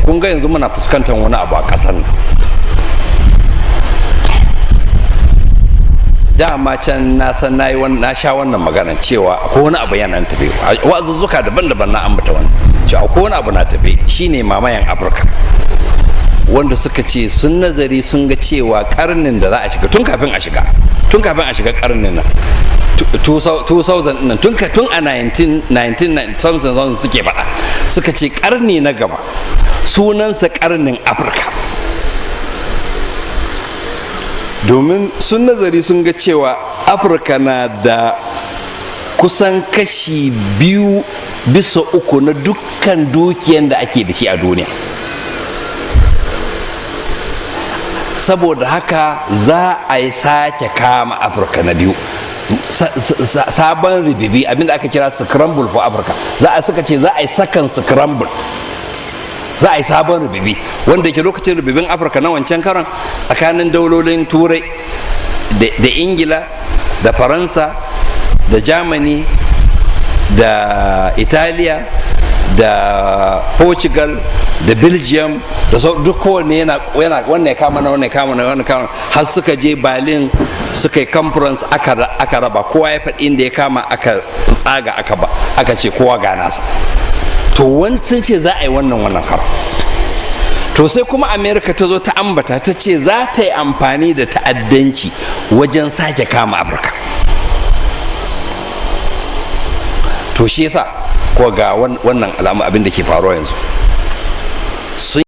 Kun ga yanzu muna fuskantar wani abu a ƙasar nan. Dama can na san na yi na sha wannan magana cewa akwai wani abu yana tafe. Wa'azuzzuka daban-daban na ambata wannan cewa akwai wani abu na tafe, shine mamayan Afirka, wanda suka ce sun nazari sun ga cewa karnin da za a shiga, tun kafin a shiga karnin nan 2000 nan, tun a 19 suke faɗa, suka ce karni na gaba sunansa karnin Afirka. Domin sun nazari sun ga cewa Afirka na da kusan kashi 2 bisa 3 na dukkan dukiyan da ake da shi a duniya. Saboda haka za a yi sake kama Afirka na biyu, sabon ribibi, abinda aka kira scramble for Africa. Za a suka ce za a yi sakan scramble, za a yi sabon rububi, wanda ke lokacin rububin Afirka na wancan karan tsakanin daulolin Turai da Ingila da Faransa da Germany da Italiya da Portugal da Belgium da duk kowanne yana wannan ya kama na wannan ya kama na wannan kama, har suka je Berlin suka yi conference, aka raba, kowa ya faɗi inda ya kama, aka tsaga, aka ba, aka ce kowa ga nasa. To sun ce za a yi wannan karo. To sai kuma America ta zo ta ambata, ta ce za ta yi amfani da ta'addanci wajen sake kama Afirka. To shi yasa ko ga wannan alamu abin da ke faruwa yanzu.